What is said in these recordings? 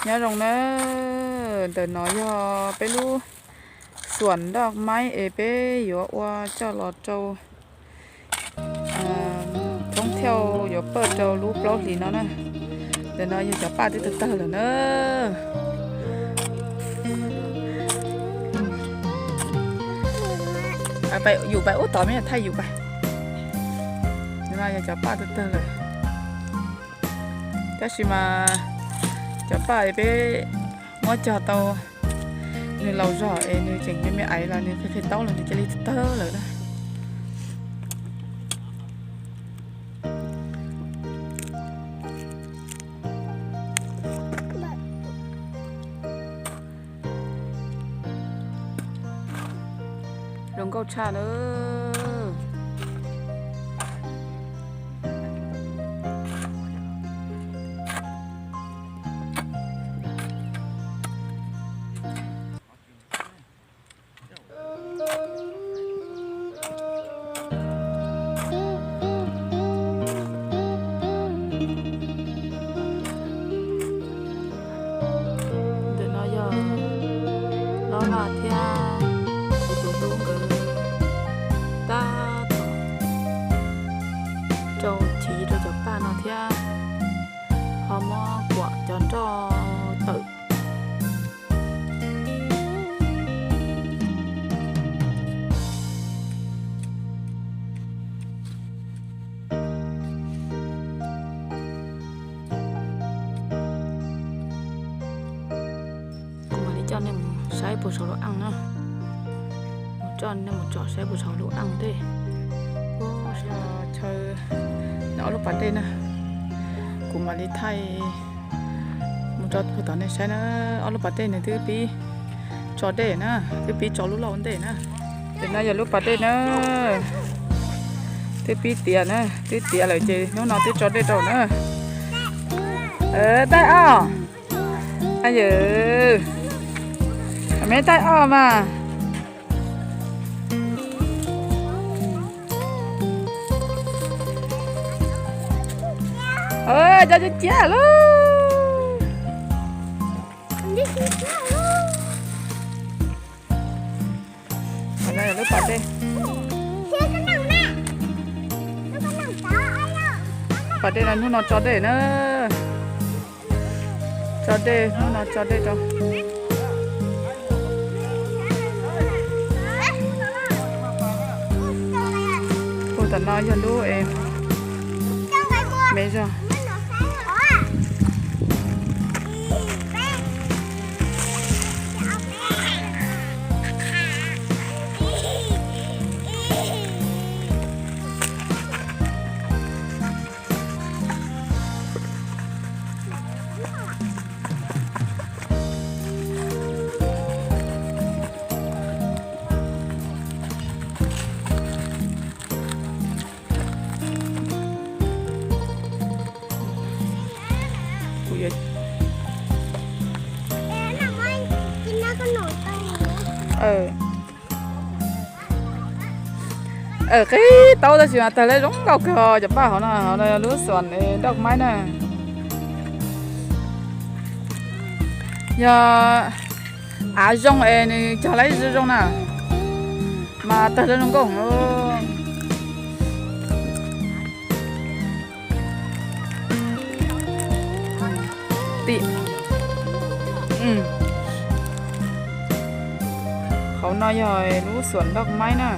Nyob zoo na, ntawm no yog peb lub xuam nroj maib es peb yuav ua coj los rau thoob thiauj yuav pawj rau lub plaub hlis no na. Ntawm no yog cov paj twb tawg tawg lawm na. Yus pais ub tod me thaij yus pais. Ntawm no yog cov paj tawg tawg lawm. Tab sis mas cov paj peb muab cog tau, nws laus zog es nws tseem me me aiv los nws qhia qhia taub los nws cia li tawg lawm na. Zoo nkauj tshaj na. Ntawm no yog Lob Vaj thiab kuv tus hlub nkawd tab tom rau chiv rau cov paj no thiab ho muab kuam cov nroj tawm. Kuv mam li coj nej mus saib puag saum lub aj na. Mus coj nej mus tsom saib puag saum lub aj ntej. Chaw no ob lub pas dej na. Kuv mam li thaij mus rau puag tom nej saib na. Ob lub pas dej nws twb pib tso dej na, twb pib tso lub lauj ntej na. Ces no yog lub pas dej na, twb pib tiav na, twb tiav lawm ces hnub no twb tso dej rau na. Taij ob, yawm, me taij ob mas. Cov cia ciab lauj. Lub pas dej, pas dej no hnub no tso dej na. Tso dej, hnub no tso dej rau. Puag tom no yog lub es me zog. Qhib taub tab sis mas tawg lawm zoo nkauj kawg os, cov paj hauv no, hauv no yog lub xuam nroj maib na. Yog av zoo es nws cog lawm zoo zoo na, mas tawg lawm zoo nkauj. Hauv no yog lub xuam nroj maib na.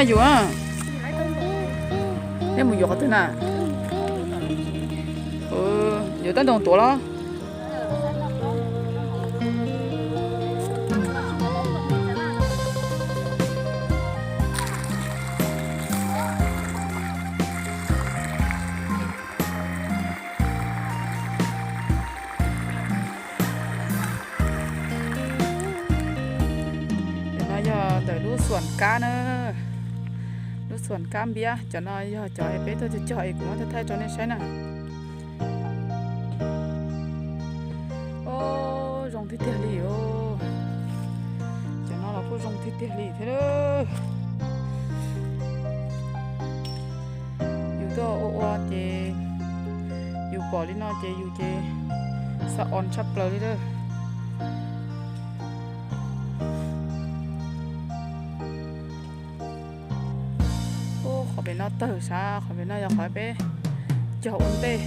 Yus, neb mus yuav qhov twg na? Yuav tab ntoos tuav los? Cov no yog ntawm lub xuam kab na, lub xuam kab npiab. Cov no yog cov peb tuaj cog cog es kuv muab thaij thaij rau nej saib na. Zoo tiag tiag li os. Cov no los kuj zoo tiag tiag li thiab. Yus tuaj ua ua ces yus pom li no ces yus ces xav ua tshaj plaws li lawm. Qhov pem no tawg sav, qhov pem no yog qhov peb cog ua ntej.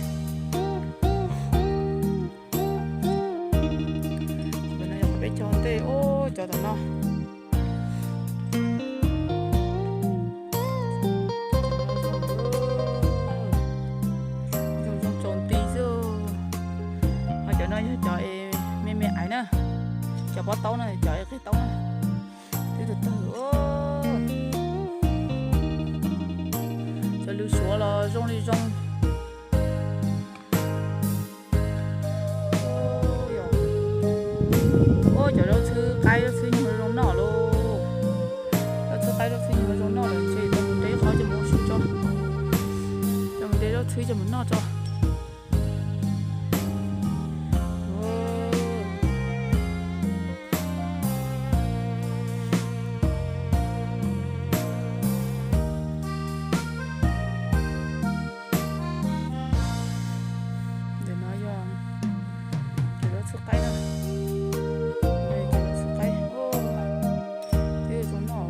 Qhov pem no yog qhov peb cog ua ntej. Cov tom no zoo zoo tsaus nti xwb. Ho cov no yog cov me me aiv na, cov pob taub na, cov qig taub na. Twb tawg tawg. Cov lws suav los zoo li zoo. Cov zaub txhwb qaib zaub txhwb nyuag zoo noj lauj. Zaub txhwb qaib zaub txhwb nyuag zoo noj lawm ntshe tau mus ntes qhov coj mus ua su tso. Coj mus ntes zaub txhwb coj mus noj tso. Ntawm no yog cov zaub txhwb qaib na. Cov zaub txhwb qaib twb zoo noj.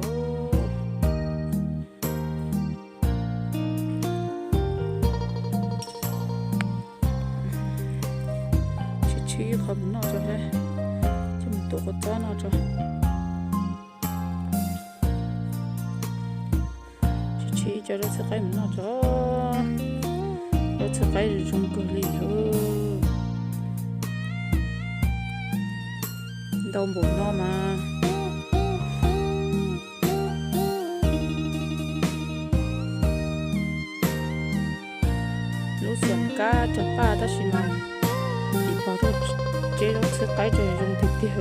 Tshib tshib qhov mus noj tso, coj mus tuav kua txob noj tso. Tshib tshib cov zaub txhwb qaib mus noj tso. Zaub txhwb qaib zoo kawg li. Ntau npaum no mas. Lub xuam kab cog paj tab sis mas tsis pom tau. Tseb zaub txhwb qaib tso zoo tiag tiag.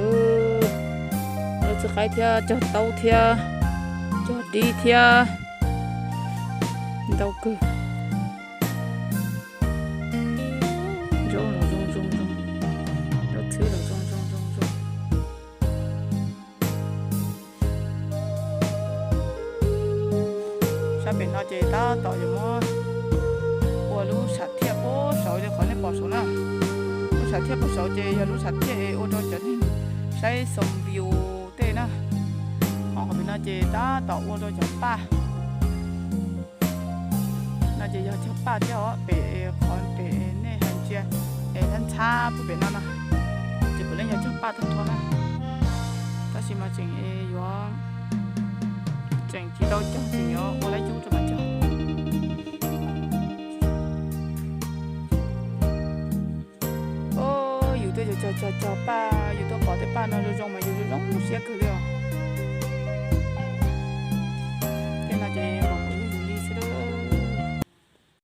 Zaub txhwb qaib thiab cog taub thiab cog dib thiab. Ntau kawg. Zaub los zoo zoo zoo, zaub txhwb los zoo zoo zoo zoo. Sab pem no ces tab tom yuav muab ua lub sam thiaj puag saud li qhov nej pom saud na. Lub sam thiaj puag saud ces yog lub sam thiaj es ua rau cov neeg saib xoo view tej na. Ho qhov pem no ces tab tom ua rau cov paj. No ces yog cog paj thiab os, pem qhov pem nej hais ntsia es thab ntxhab puag pem no no, ces puav leej yog cog paj tag nrho na. Tab sis mas tseem yuav, tseem tsis tau cog, tseem yuav ua laib cub rau mam cog. Yus tuaj cog cog cog paj, yus tuaj pom tej paj no zoo zoo mas yus zoo zoo siab kawg li os.